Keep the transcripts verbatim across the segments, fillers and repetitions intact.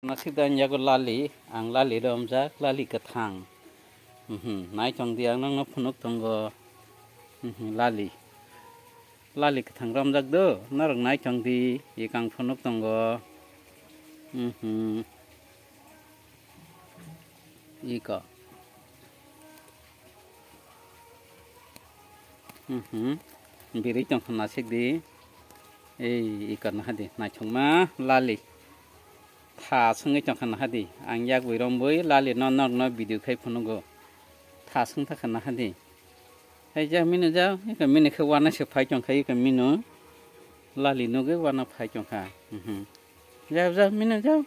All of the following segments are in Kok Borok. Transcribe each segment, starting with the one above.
Nasik da ang yago lali, ang lali romjak, lali kwthang. Mhm, nai tong di, ang nokno phunuk tongo. Mhm, lali. Lali kwthang romjak do, norok nai tong di, ikang phunuk tongo. Mhm. Iko. Mhm. Biri tongkha nasik di. Ei, iko naha di, naithokma lali. Tha songwi tongkha naha di. Ang yak bwi rom bwi lali no nok no video khai phunugo. Tha song thakha naha di. Hai ja mino ja, iko mino khe wana se phai tongkha, iko mino. Lali nugwi wana phai tongkha. Mhm. Jao, jao, mino jao.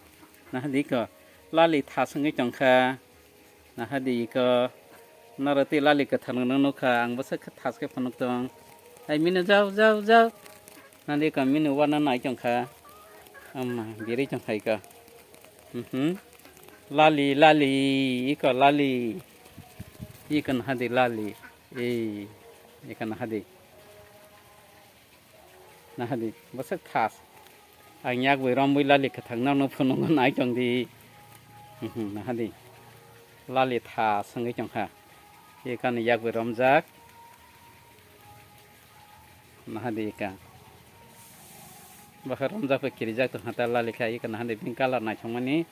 Naha di iko. Lali tha songwi tongkha. Naha di iko. Noro tei lali kwthar no nukha. Ang bwswk khe thas khe phunuk tong. Hai mino jao, jao, jao. Naha di iko mino wana nai tongkha. Amma, biri tongkha iko. Mhm. Lali, lali, iko lali. Iko naha di lali. Ei, iko naha di. Naha di, bwswk thas. Ang yak bwi rom bwi lali kwthang nokno phunukgo nai tong di. Mhm, naha di. Lali tha songwi tongkha. Ekani yak bwi romjak. Naha di eka. Bwkha romjak bai kirijak tongkha ta lali kha, eka naha di bini colour naithokmani.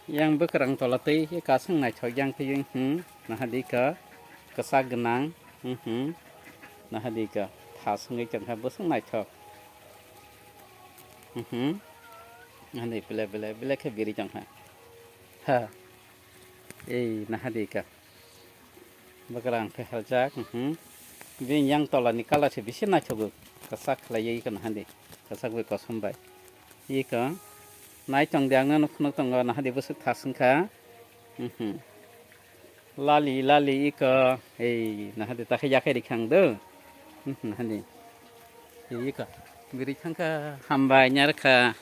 Yang bwkrang tola twi eka swng naithok yang twi, hmm, naha di eka kwchak gwnang. Mhm. Naha di ka tha songwi tongkha bwswk naithok. Mhm. Naha di bele bele bele khe biri tongkha. Ha. Ei naha di ka. Bwkrang khe haljak. Mhm. Bini yang tola ni colour se bisi naithogo. Kwchak khlaiwi ka naha di. Kwchak bai kosom bai. Ika nai tong di ang no phunuk tongo naha di bwswk tha songkha. Mhm. Lali, lali iko. Ei, naha di ta khe yakhai rikha ang do. Hmm, naha di. Ei iko. Biri thangkha hambai nyar kha.